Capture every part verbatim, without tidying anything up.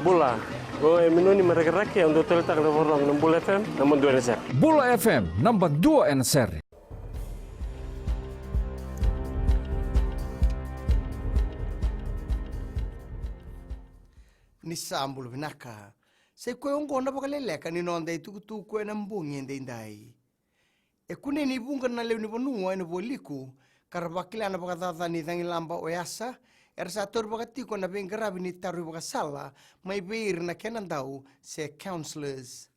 Bula, o e Minoni mai Rakiraki, au dau taleitaka na vakarorogo na Bula F M, naba dua ena sere. Bula F M, naba dua ena sere. Ni sa bula vinaka. Sa i koya oqo na vakaleleka ni noda itukutuku ena bogi edaidai. E kunei ni vuqa na lewe ni vanua ena Vualiku ka ra vakila na vakacaca ni cagilaba o Yasa, era sa tauri vakatiko na veiqaravi ni taro ivakasala mai vei ira na kena dau se counsellors.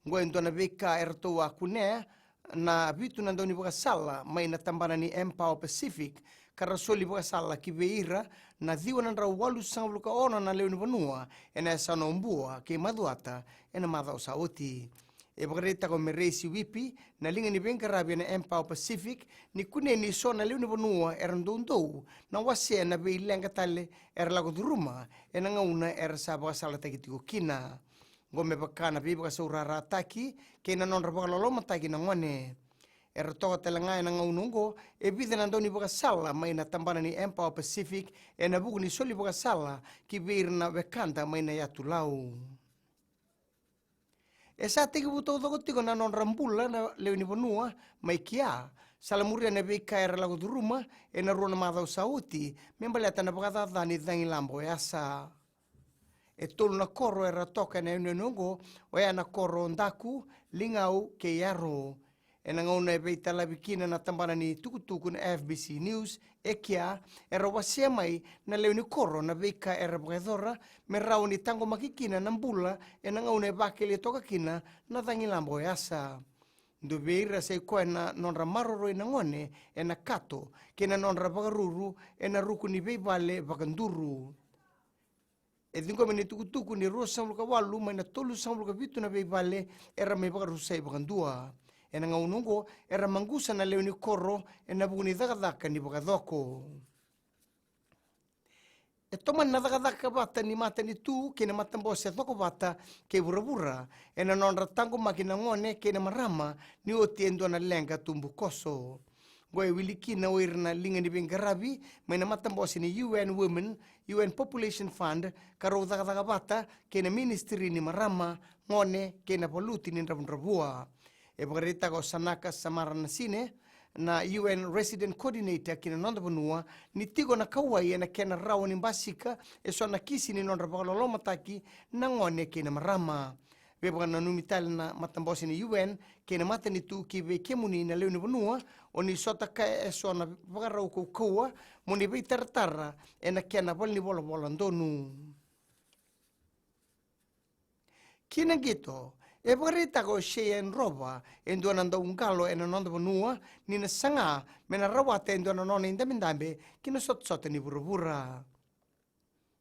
Oqo e dua na veika eratou a kunea na vitu na daunivakasala mai na tabana ni Empower Pacific, ka ra soli vakasala ki vei ira na ciwa na drau walusagavulu ka ono na lewe ni vanua ena yasana o Bua kei Macuata ena macawa sa oti. E vakaraitaka o Meresi Wipi, na liga ni veiqaravi ena Empower Pacific, ni kunei ni so na lewe ni vanua era doudou na wasea na veileqa tale era lako curuma ena gauna era sa vakasalataki tiko kina. Oqo me vaka na veivakasaurarataki kei na nodra vakalolomataki na gone. Era toka tale ga ena gauna oqo e vica na daunivakasala mai na tabana ni Empower Pacific ena vuku ni soli vakasala ki vei ira na wekada mai na yatu Lau. E sa tekivu taucoko tiko na nodra bula na lewe ni vanua mai kea, salamuria na veika era lako curuma ena rua na macawa sa oti me baleta na vakacaca ni cagilaba o Yasa. E tolu na koro era toka ena yanuyanu oqo, oya na koro Daku, Ligau kei Yaro. Ena gauna e veitalavi kina na tabana ni tukutuku na F B C News, e kea era wasea mai na lewe ni koro na veika era vakayacora me rawa ni taqomaki kina na bula ena gauna e vakelia toka kina na cagilaba o Yasa. Dua vei ira sa i koya na nodra maroroi na gone ena kato kei na nodra vakaruru ena ruku ni veivale vakaduru. E ciqomi na itukutuku ni ruasagavulu ka walu mai na tolusagavulu ka vitu na veivale era mai vakarusai vakadua. Ena gauna oqo era maqusa na lewe ni koro ena vuku ni cakacaka ni vakacoko. E tomani na cakacaka vata ni matanitu kei na matabose cokovata kei vuravura ena nodra taqomaki na gone kei na marama ni oti e dua na leqa tubukoso. Oqo e wili kina o ira na liga ni veiqaravi mai na matabose ni U N Women, U N Population Fund, ka rau cakacaka vata kei na Ministry ni Marama, Gone kei na Valuti ni Dravudravua. E vakaraitaka o Sanaka Samaranasine, na U N Resident Coordinator ki na noda vanua, ni tiko na kauwai ena kena rawa ni basika eso na kisi ni nodra vakalolomataki na gone kei na marama. Veivakananumi tale na matabose ni U N kei na matanitu ki vei kemuni na lewe ni vanua, o ni sota kaya eso na vakarau kaukauwa mo ni veitaratara ena kena valenivolavola donu. Ki na qito, e vakaraitaka o Cheyenne Rova, e dua na dauqalo ena noda vanua, ni na saga me na rawata e dua na nona idabedabe ki na sotasota ni vuravura.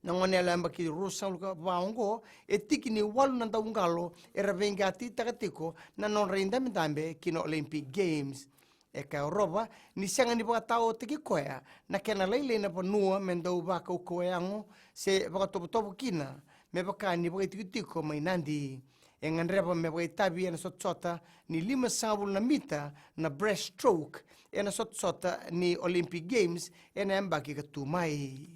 Na gone yalo yabaki ruasagavulu ka va oqo e tiki ni walu na dauqalo era veiqatitaka tiko na nodra idabedabe ki na Olympic Games. E kaya o Rova ni sega ni vakataotaki koya na kena lailai na vanua me dau vakaukauwa yago se vakatovotovo kina, me vaka ni vakaitikotiko mai Nadi. E gadreva me vakaitavi ena sotasota ni limasagavulu na mita na breaststroke ena sotasota ni Olympic Games ena yabaki ka tu mai.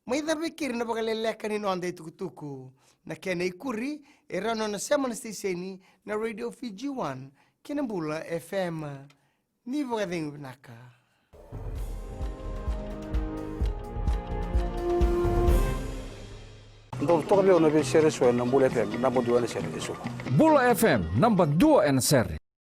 Mai cava e keri na vakaleleka ni noda itukutuku. Na kena ikuri e rawa ni o na sema na siteseni na Radio Fiji One kei na Bula F M. Ni vakacegu vinaka. Dou toka vei au na veisere eso ena Bula F M, naba dua ena sere eso. Bula F M, naba dua ena sere.